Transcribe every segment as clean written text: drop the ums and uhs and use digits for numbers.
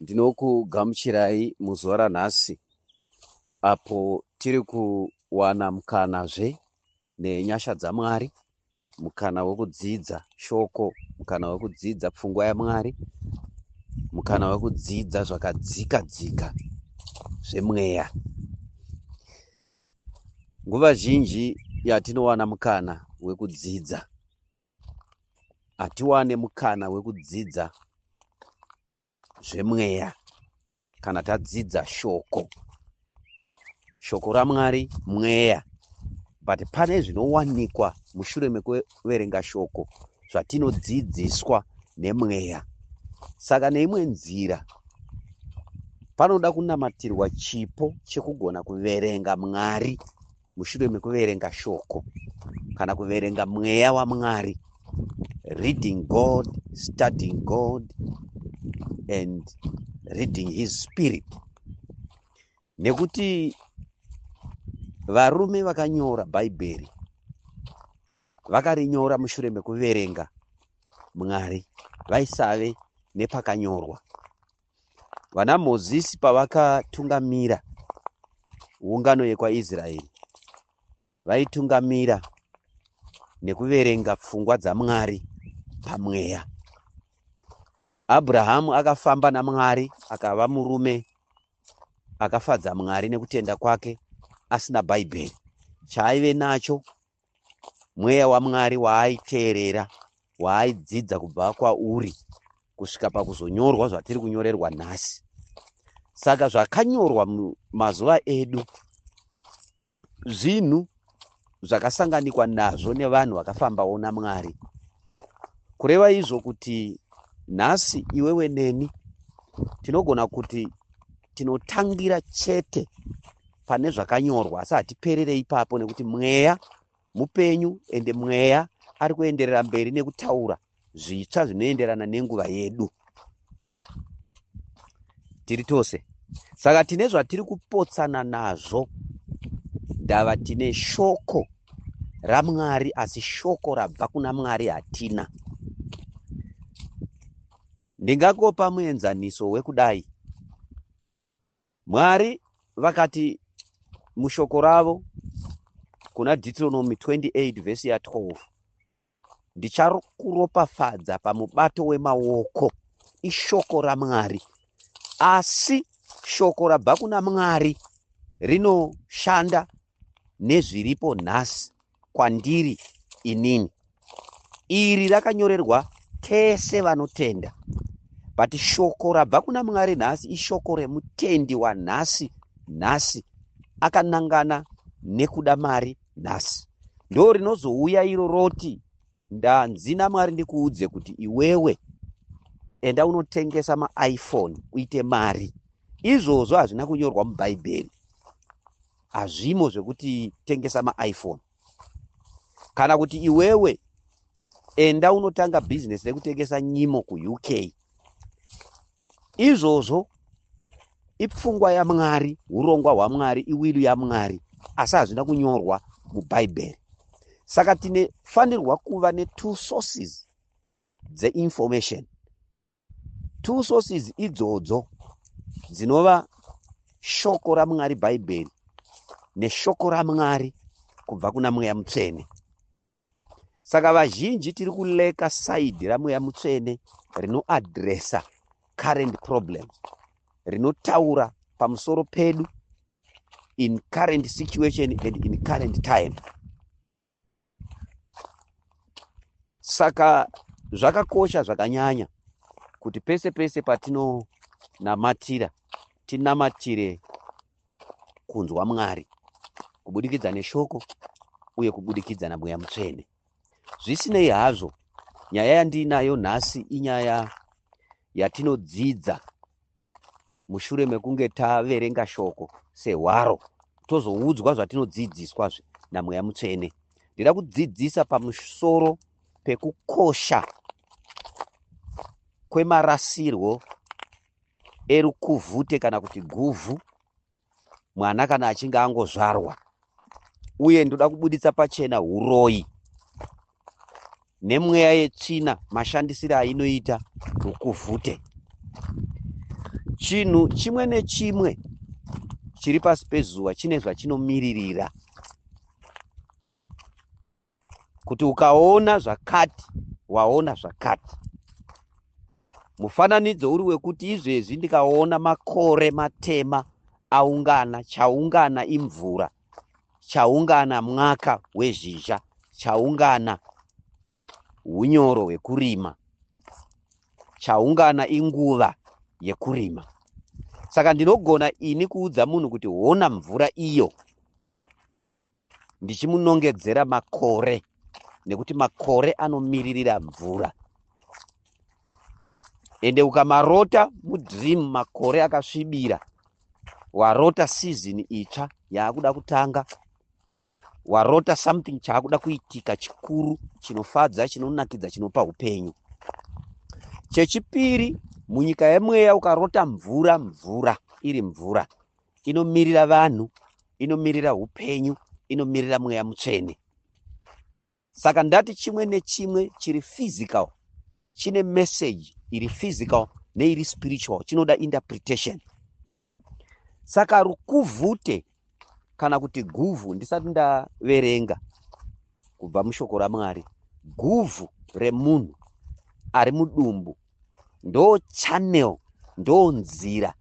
Ndinokugamuchirai muzuva ranhasi apo tiri kuwana mukanazve nenyasha dzaMwari, mukana wekudzidza shoko, mukana wekudzidza pfungwa yaMwari, mukana wekudzidza zvakadzika dzika zvemweya. Nguva zhinji yatinowana mukana wekudzidza, hatiwane mukana wekudzidza zvemweya kana tadzidza shoko. Shoko raMwari mweya, but pane zvinowanikwa mushure mekuverenga shoko zvatinodzidziswa nemweya. Saka neimwe nzira panoda kunamatirwa chipo chekugona kuverenga Mwari mushure mekuverenga shoko kana kuverenga mweya waMwari. Reading God, studying God and reading his spirit. Nekuti varume vakanyora Bhaibheri vakarinyora mushure mekuverenga Mwari, vaisave nepakanyorwa. Vana Mozisi pavakatungamira ungano yekwaIsraeri, vaitungamira nekuverenga pfungwa dzaMwari pamweya. Abrahamu akafamba naMwari akava murume akafadza Mwari nekutenda kwake asina Bhaibheri. Chaaive nacho mweya waMwari waaiteerera, waaidzidza kubva kwauri kusvika pakuzonyorwa zvatiri kunyorerwa nhasi. Saka zvakanyorwa mumazuva edu zvinhu zvakasanganikwa nazvo nevanhu vakafambawo naMwari. Kureva izvo kuti nhasi iwewe neni tinogona kuti tinotangira chete pane zvakanyorwa, asi hatiperere ipapo nekuti mweya mupenyu ende mweya ari kuenderera mberi nekutaura zvitsva zvinoenderana nenguva yedu tiri tose. Saka tine zvatiri kupotsana nazvo, ndava tine shoko raMwari asi shoko rabva kuna Mwari hatina. Ndingangopa muenzaniso wekudai. Mwari vakati mushoko ravo kuna Deuteronomy 28 vhesi ya 12, ndichakuropafadza pamubato wemaoko. Ishoko raMwari. Asi shoko rabva kuna Mwari rinoshanda nezviripo nhasi kwandiri inini. Iri rakanyorerwa tese vanotenda. But shoko rabva kuna Mwari nhasi ishoko remutendi wanhasi nhasi akanangana nekuda mari nhasi. Ndo rinozouya iro roti ndanzi naMwari ndikuudze kuti iwewe enda unotengesa maiPhone uite mari. Izvozvo hazvina kunyorwa muBhaibheri. Hazvimo zvekuti tengesa maiPhone. Kana kuti iwewe enda unotanga bhizinesi rekutengesa nyimo kuUK. Izvozvo ipfungwa yaMwari, urongwa hwaMwari, iwilu yaMwari, asi hazvina kunyorwa muBhaibheri. Saka tinofanirwa kuva netwo sources dzeinformation. Two sources idzodzo dzinova shoko raMwari Bhaibheri neshoko raMwari kubva kuna Mweya Mutsvene. Saka vazhinji tiri kuleka side raMweya Mutsvene rinoadresa current problems, rinotaura pamusoro pedu in current situation and in current time. Saka zvakakosha zvakanyanya kuti pese pese patinonamatira tinamatire kunzwa Mwari kubudikidza neshoko uye kubudikidza naMweya Mutsvene. Zvisinei hazvo, nyaya yandiinayo nhasi inyaya yatinodzidza mushure mekunge taverenga shoko sehwaro, tozoudzwa zvatinodzidziswazve naMweya Mutsvene. Ndida kudzidzisa pamusoro pekukosha kwemarasirwo erukuvhute kana kuti guvhu mwana kana achinge angozvarwa, uye ndoda kubuditsa pachena huroyi nemweya yetsvina mashandisiro ainoita rukuvhute. Chinhu chimwe nechimwe chiri pasi pezuva chine zvachinomiririra. Kuti ukaona zvakati, waona zvakati. Mufananidzo uri wekuti izvezvi ndikaona makore matema aungana, chaungana imvura, chaungana mwaka wezhizha, chaungana hunyoro hwekurima, chaungana inguva yekurima. Saka ndinogona ini kuudza munhu kuti hona mvura iyo, ndichimunongedzera makore, nekuti makore anomiririra mvura. Ende ukamarota mudream makore akasvibira, warota season itsva yaakuda kutanga, warota something chaakuda kuitika chikuru, chinofadza, chinonakidza, chinopa upenyu. Chechipiri, munyika yemweya ukarota mvura, mvura iri mvura inomirira vanhu, inomirira upenyu, inomirira mweya mutsvene. Saka ndati chimwe nechimwe chiri physical chine message iri physical neiri spiritual, chinoda interpretation. Saka rukuvhute kana kuti guvhu, ndisati ndaverenga kubva mushoko raMwari, guvhu remunhu ari mudumbu ndo channel, ndo nzira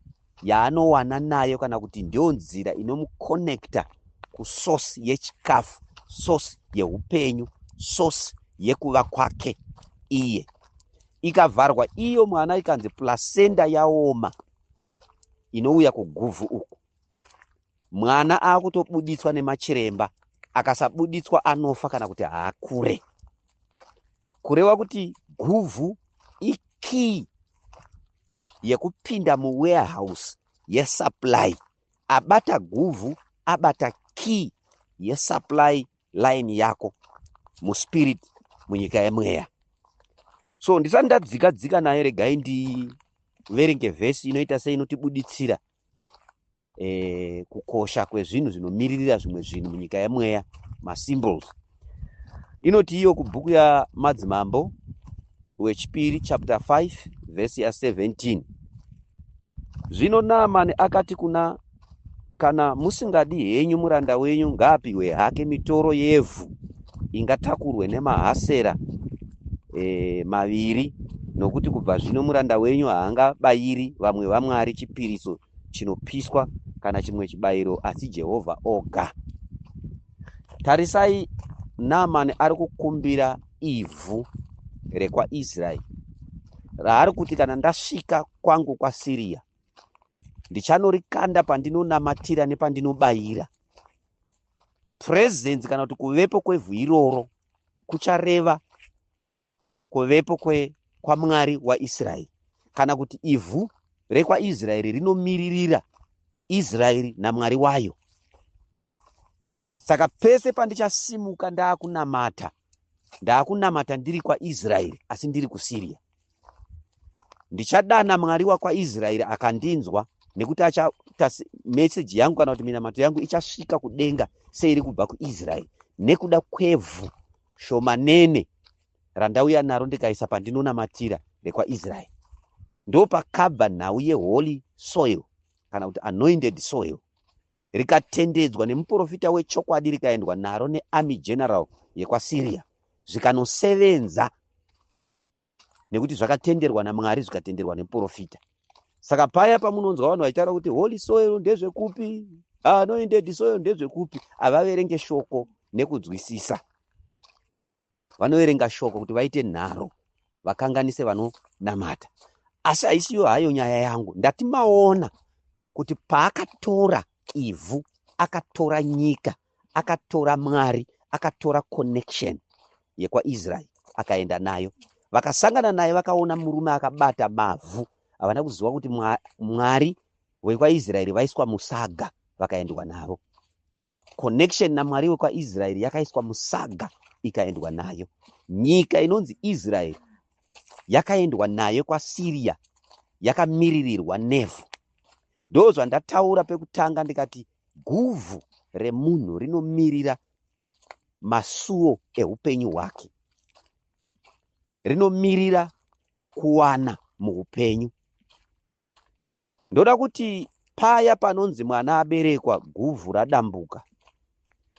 yaanowana nayo, kana kuti ndio nzira inomuconnecta kusource yechikafu, source yeupenyu, source yekuva kwake iye. Ikavharwa iyo mwana, ikanzi placenta yaoma inouya kuguvhu uku, mwana akutobuditswa nemachiremba, akasabuditswa anofa kana kuti haakure. Kureva kuti guvhu ikey yekupinda muwarehouse yesupply. Abata guvhu, abata key yesupply line yako muspirit, munyika yemweya. So ndisati ndadzika dzika nayo, regai ndiverenge vhesi inoita seinotibuditsira kukosha kwezvinhu zvinomiririra zvimwe zvinhu munyika yemweya, masymbols. Inoti iyo kubhuku yaMadzimambo wechipiri chapter 5 vhesi ya17: "Zvino Naamani akati kuna, 'Kana musingadi henyu, muranda wenyu ngaapiwe hake mitoro yevhu ingatakurwe nemahasera 2, nokuti kubva zvino muranda wenyu haangabayiri vamwe vamwari chipiriso chinopiswa kana chimwe chibayiro, asi Jehovha oga.'" Tarisai, Naamani ari kukumbira ivhu rekwaIsraeri raari kuti kana ndasvika kwangu kwaSiriya ndichanorikanda pandinonamatira nepandinobayira. Presence kana kuti kuvepo kwevhu iroro kuchareva kuvepo kwaMwari waIsraeri, kana kuti ivhu rekwaIsraeri rinomiririra Israeri naMwari wayo. Saka pese pandichasimuka ndaakunamata, ndaakunamata ndiri kwaIsraeri asi ndiri kuSiriya, ndichadana Mwari wakwaIsraeri akandinzwa, nekuti achaita meseji yangu kana kuti minamato yangu ichasvika kudenga seiri kubva kuIsraeri, nekuda kwevhu shomanene randauya naro ndikaisa pandinonamatira rekwaIsraeri. Ndo pakabva nhau yeholy soil kana kuti anointed soil, rikatendedzwa nemuprofita wechokwadi, rikaendwa naro nearmy general yekwaSyria, zvikanosevenza nekuti zvakatenderwa naMwari, zvikatenderwa nemuprofita. Saka paya pamunonzwa vanhu vachitaura kuti holy soil ndezvekupi, anointed soil ndezvekupi, havaverenge shoko nekunzwisisa. Vanoverenga shoko kuti vaite nharo, vakanganise vanonamata. Asi haisiyo hayo nyaya yangu. Ndati maona kuti paakatora ivhu, akatora nyika, akatora Mwari, akatora connection yekwaIsraeri, akaenda nayo. Vakasangana naye, vakaona murume akabata mavhu, havana kuziva kuti Mwari wekwaIsraeri vaiswa musaga, vakaendwa navo. Connection naMwari wekwaIsraeri yakaiswa musaga, ikaendwa nayo. Nyika inonzi Israeri yakaendwa nayo kwaSiriya, yakamiririrwa nevhu. Ndo zvandataura pekutanga, ndikati guvhu remunhu rinomirira masuo eupenyu hwake, rinomirira kuwana muupenyu. Ndoda kuti paya panonzi mwana aberekwa guvhu radambuka,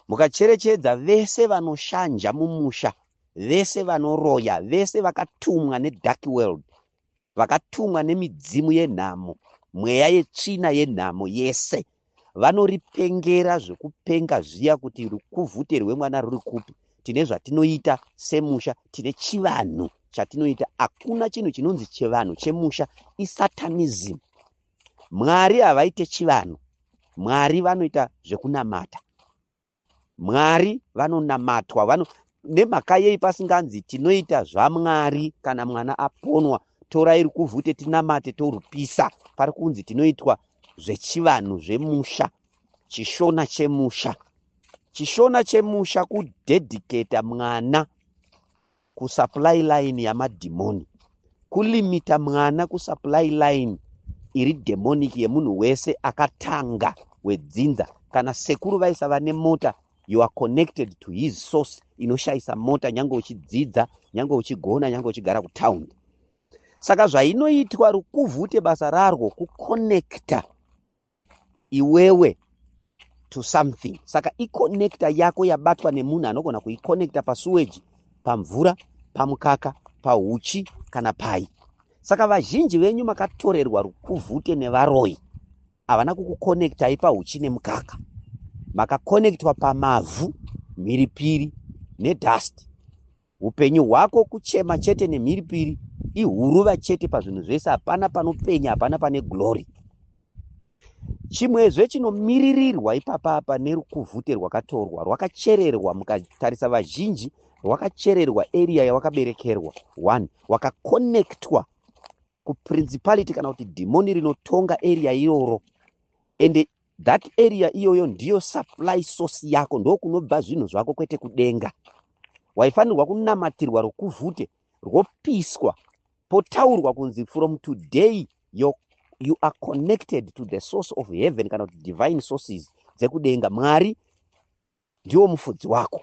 mukacherechedza vese vanoshanja mumusha, vese vanoroya, vese vakatumwa nedark world, vakatumwa nemidzimu yenhamo, mweya yetsvina yenhamo yese, vanoripengera zvekupenga zviya kuti rukuvhute rwemwana ruri kupi. Tine zvatinoita semusha, tine chivanhu chatinoita. Hakuna chinhu chinonzi chivanhu chemusha, isatanism. Mwari havaite chivanhu, Mwari vanoita zvekunamata. Mwari vanonamatwa vano nemhaka yei pasinganzi tinoita zvaMwari? Kana mwana aponwa, torai rukuvhute tinamate torupisa. Pari kunzi tinoitwa zvechivanhu zvemusha, chishona chemusha. Chishona chemusha kudhedhiketa mwana kusupply line yamadhimoni, kulimita mwana kusupply line iri demonic yemunhu wese akatanga wedzinza. Kana sekuru vaisava nemota, you are connected to his source inoshayisa mota, nyange uchidzidza, nyange uchigona, nyange uchigara kutaundi. Saka zvainoitwa rukuvhute, basa rarwo kuconnecta iwewe to something. Saka iconnector yako yabatwa nemunhu anogona kuiconnecta pasuweji, pamvura, pamukaka, pauchi kana pai. Saka vazhinji venyu makatorerwa rukuvhute nevaroyi, havana kukuconnectai pauchi nemukaka, makakonektwa pamavhu, mhiripiri nedust. Upenyu hwako kuchema chete nemhiripiri, ihuruva chete pazvinhu zvese, hapana panopenya, hapana pane glory. Chimwezve chinomiririrwa ipapapa nerukuvhute rwakatorwa, rwakachererwa, mukatarisa vazhinji rwakachererwa area yawakaberekerwa. One, wakakonektwa kuprincipality kana kuti dhimoni rinotonga area iroro, and that area iyoyo ndiyo supply source yako, ndokunobva zvinhu zvako, kwete kudenga. Waifanirwa kunamatirwa rukuvhute rwopiswa, potaurwa kunzi from today you are connected to the source of heaven kana kuti divine sources dzekudenga. Mwari ndiwo mufudzi wako.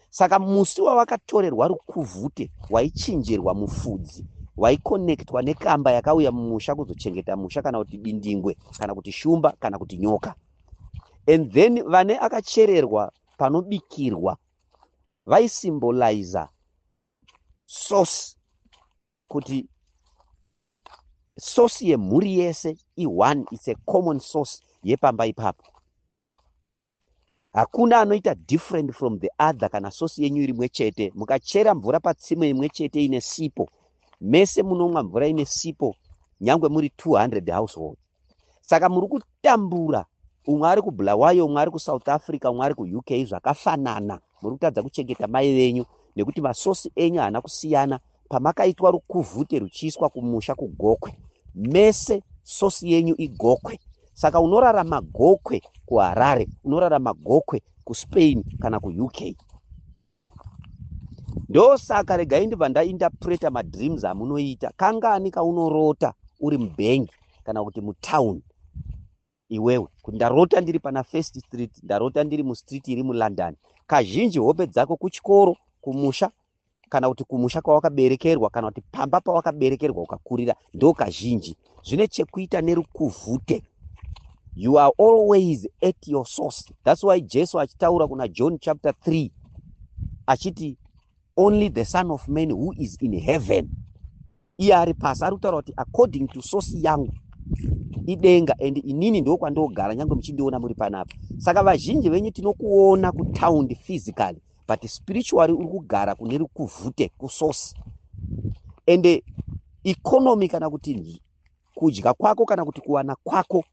Saka musi wawakatorerwa rukuvhute, waichinjirwa mufudzi, waikonektwa nekamba yakauya mumusha kuzochengeta musha, kana kuti dindingwe, kana kuti shumba, kana kuti nyoka. And then vane akachererwa panobikirwa vaisymboliza source, kuti source yemhuri yese i1, it's a common source yepamba ipapo. Hakuna anoita different from the other kana source yenyu iri imwe chete. Mukachera mvura patsime imwe chete ine sipo, mese munomwa mvura ine sipo, nyange muri 200 household. Saka muri kutambura, umwe ari kuBulawayo, umwe ari kuSouth Africa, umwe ari kuUK, zvakafanana. Muri kutadza kuchengeta mai venyu nekuti masources enyu haana kusiyana. Pamakaitwa rukuvhute ruchiiswa kumusha kuGokwe, mese source yenyu iGokwe. Saka unorarama Gokwe kuHarare, unorarama Gokwe kuSpain kana kuUK. Ndosaka regai ndibva ndainterpreta madreams amunoita. Kangani kaunorota uri mubhengi kana kuti mutauni iwewe, kuti ndarota ndiri pana First Street, ndarota ndiri mustreet iri muLondon? Kazhinji hope dzako kuchikoro, kumusha, kana kuti kumusha kwawakaberekerwa, kana kuti pamba pawakaberekerwa ukakurira, ndo kazhinji zvine chekuita nerukuvhute. You are always at your source. That's why Jesu achitaura kuna John chapter 3 achiti only the Son of Man who is in heaven. Iye ari pasi ari kutaura kuti according to source yangu idenga, and inini ndokwandogara, nyange muchindiona muri panapa. Saka vazhinji venyu tinokuona kutaundi physically, but spiritually uri kugara kune rukuvhute, kusource. And economy kana kuti kudya kwako kana kuti kuwana kwako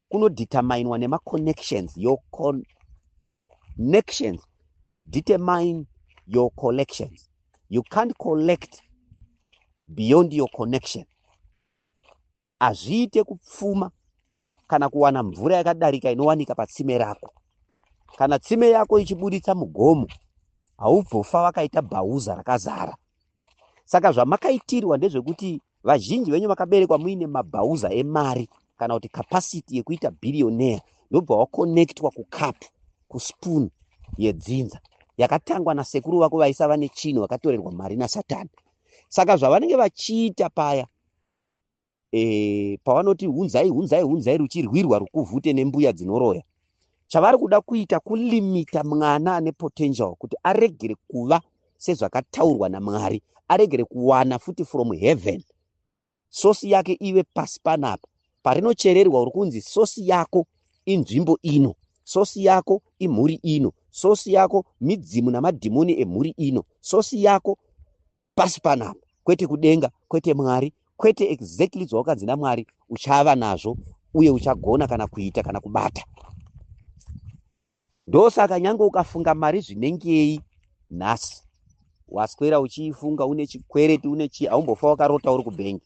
kunodeterminwa nemaconnections. Your connections determine your collections. You can't collect beyond your connection. Hazviite kupfuma kana kuwana mvura yakadarika inowanika patsime rako. Kana tsime yako ichibuditsa mugomo, haubvofa vakaita bhauza rakazara. Saka zvamakaitirwa ndezvekuti vazhinji venyu vakaberekwa muine mabhauza emari kana kuti capacity yekuita billionaire, ndobva wakonektwa kukapu, kuspoon yedzinza yakatangwa nasekuru vako vaisava nechinhu, vakatorerwa mari naSatani. Saka zvavanenge vachiita paya Pavanoti hunzai, hunzai, hunzai, ruchirwirwa rukuvhute nembuya dzinoroya, chavari kuda kuita kulimita mwana ane potential kuti aregere kuva sezvakataurwa naMwari, aregere kuwana futi from heaven. Source yake ive pasi panapa parinochererwa. Uri kunzi source yako inzvimbo ino, source yako imhuri ino, source yako midzimu namadhimoni emhuri ino, source yako pasi panapa, kwete kudenga, kwete Mwari, kwete exactly zvawakanzi naMwari uchava nazvo uye uchagona kana kuita kana kubata. Ndosaka nyange ukafunga mari zvinengei nhasi, waswera uchiifunga, une chikwereti, une chi, haumbofa wakarota uri kubhengi.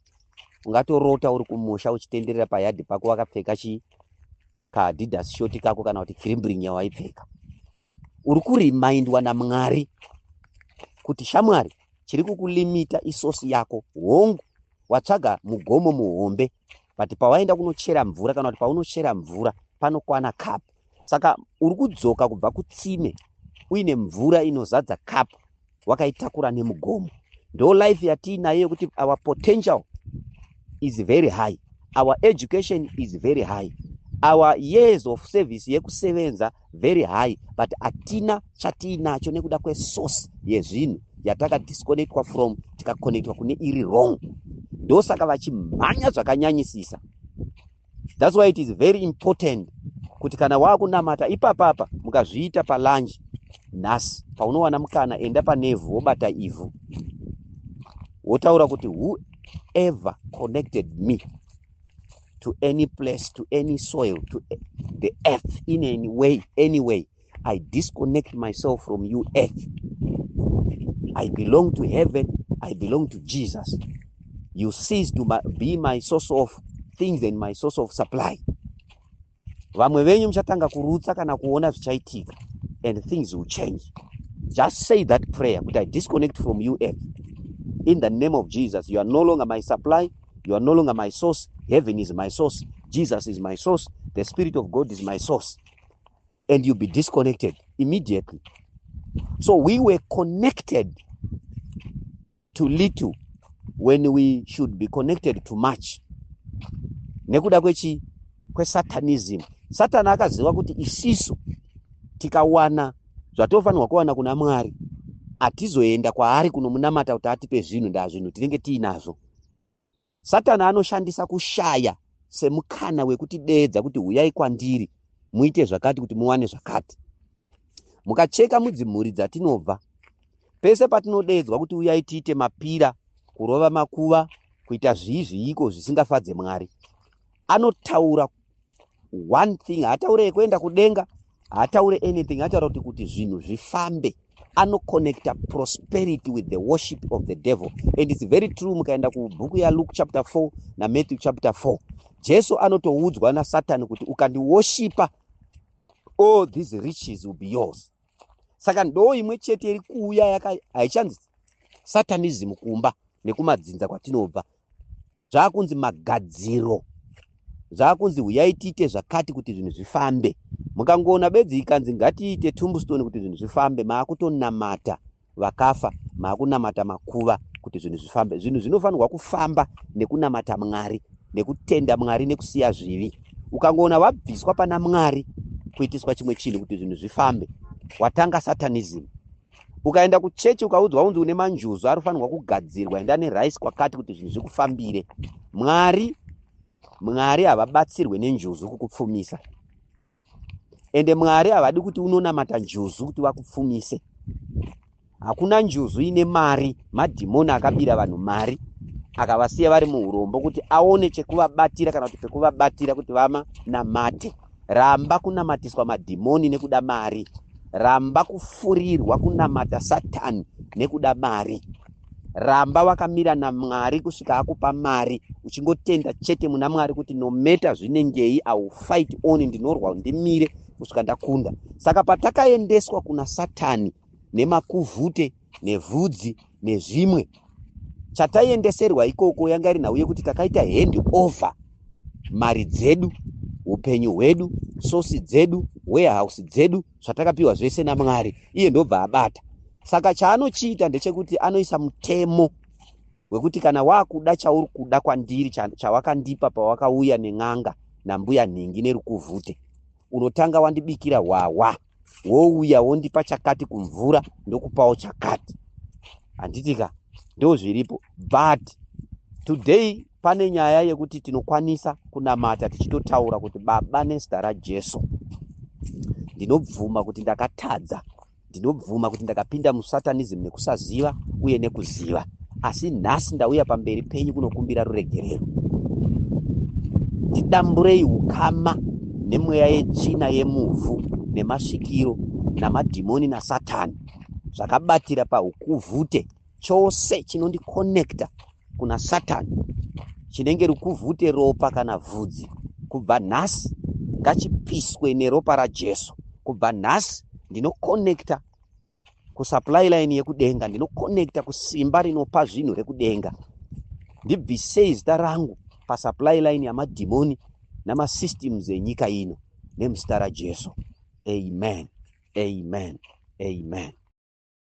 Ungatorota uri kumusha uchitenderera payadhi pako, wakapfeka chi kaAdidas short kako kana kuti krimbring yawaipfeka. Uri kurimindwa naMwari kuti, shamwari, chiri kukulimita isource yako. Hongu, watsvaga mugomo muhombe, but pawaenda kunochera mvura, kana kuti paunochera mvura, panokwana cup. Saka uri kudzoka kubva kutsime uine mvura inozadza cup, wakaitakura nemugomo. Ndo life yatiinayo yekuti our potential is very high, our education is very high, our years of service yekusevenza very high, but hatina chatiinacho nekuda kwesource yezvinhu yatakadisconnectwa from, tikaconnectwa kune iri wrong. Ndosaka vachimhanya zvakanyanyisisa. That's why it is very important kuti kana waakunamata ipapapa, mukazviita palunch nhasi, paunowana mukana, enda panevhu, wobata ivhu, wotaura kuti, "Whoever connected me to any place, to any soil, to the earth in any way, anyway, I disconnect myself from you, earth. I belong to heaven. I belong to Jesus. You cease to be my source of things and my source of supply." Vamwe venyu muchatanga kurutsa kana kuona zvichaitika, and things will change. Just say that prayer kuti, "I disconnect from you, earth, in the name of Jesus. You are no longer my supply. You are no longer my source. Heaven is my source. Jesus is my source. The Spirit of God is my source." And you'll be disconnected immediately. So we were connected to little when we should be connected to much nekuda kwechi kwesatanism. Satani akaziva kuti isisu tikawana zvatofanirwa kuwana kuna Mwari, hatizoenda kwaari kunomunamata kuti atipe zvinhu, ndaa zvinhu tinenge tiinazvo. Satani anoshandisa kushaya semukana wekutideedza kuti huyai kwandiri muite zvakati kuti muwane zvakati. Mukacheka mudzimhuri dzatinobva, pese patinodeedzwa kuti uyai tiite mapira, kurova makuva, kuita zvii zviiko zvisingafadze Mwari, anotaura one thing. Haataure kuenda kudenga, haataure anything. Ataura kuti zvinhu zvifambe. Anoconnecta prosperity with the worship of the devil, and it's very true. Mukaenda kubhuku yaLuke chapter 4 naMatthew chapter 4, Jesu anotoudzwa naSatani kuti, "Ukandiworshipa, all these riches will be yours." Saka ndo imwe chete iri kuuya, haichanzi satanism kumba nekumadzinza kwatinobva. Zvaakunzi magadziro, zvaakunzi huyai tiite zvakati kuti zvinhu zvifambe. Mukangoona bedzi ikanzi ngatiite tombstone kuti zvinhu zvifambe, maakutonamata vakafa, maakunamata makuva kuti zvinhu zvifambe. Zvinhu zvinofanirwa kufamba nekunamata Mwari, nekutenda Mwari, nekusiya zvivi. Ukangoona wabviswa pana Mwari kuitiswa chimwe chinhu kuti zvinhu zvifambe, watanga satanism. Ukaenda kuchechi, ukaudzwa unzi une manjuzu anofanirwa kugadzirwa, enda nerice kwakati kuti zvinhu zvikufambire. Mwari havabatsirwe nenjuzu kukupfumisa, ende Mwari havadi kuti unonamata njuzu kuti vakupfumise. Hakuna njuzu ine mari. Madhimoni akabira vanhu mari, akavasiya vari muurombo kuti aone chekuvabatira kana kuti pekuvabatira kuti vamanamate. Ramba kunamatiswa madhimoni nekuda mari. Ramba kufurirwa kunamata Satani nekuda mari. Ramba wakamira naMwari kusvika akupa mari, uchingotenda chete muna Mwari kuti no matter zvinengei, I will fight on, ndinorwa, ndimire kusvika ndakunda. Saka patakaendeswa kuna Satani nemakuvhute nevhudzi nezvimwe, chataiendeserwa ikoko yanga iri nhau yekuti takaita hand over mari dzedu, upenyu hwedu, source dzedu, warehouse dzedu, zvatakapiwa zvese naMwari. Iye ndobva abata. Saka chaanochiita ndechekuti anoisa mutemo. Wekuti kana wakuda chauri kuda kwandiri, chawakandipa pawakauya nen'anga nambuya nhingi nerukuvhute, unotanga wandibikira hwahwa, wouya wondipa chakati kumvura, ndokupawo chakati, handitika? Ndo zviripo. But today pane nyaya yekuti tinokwanisa kunamata tichitotaura kuti, "Baba, nezita raJesu, ndinobvuma kuti ndakatadza. Ndinobvuma kuti ndakapinda musatanism nekusaziva uye nekuziva, asi nhasi ndauya pamberi penyu kunokumbira ruregerero. Ndidamburei ukama nemweya yetsvina yemuvhu nemasvikiro namadhimoni nasatani zvakabatira paukuvhute. Chose chinondikonekta kuna Satani, chinenge rukuvhute, ropa kana vhudzi, kubva nhasi ngachipiswe neropa raJesu. Kubva nhasi ndinokonekta kusupply line yekudenga, ndinokonekta kusimba rinopa zvinhu rekudenga. Ndibvisei zita rangu pasupply line yamadhimoni namasystems enyika ino, nemuzita raJesu. Amen, amen, amen."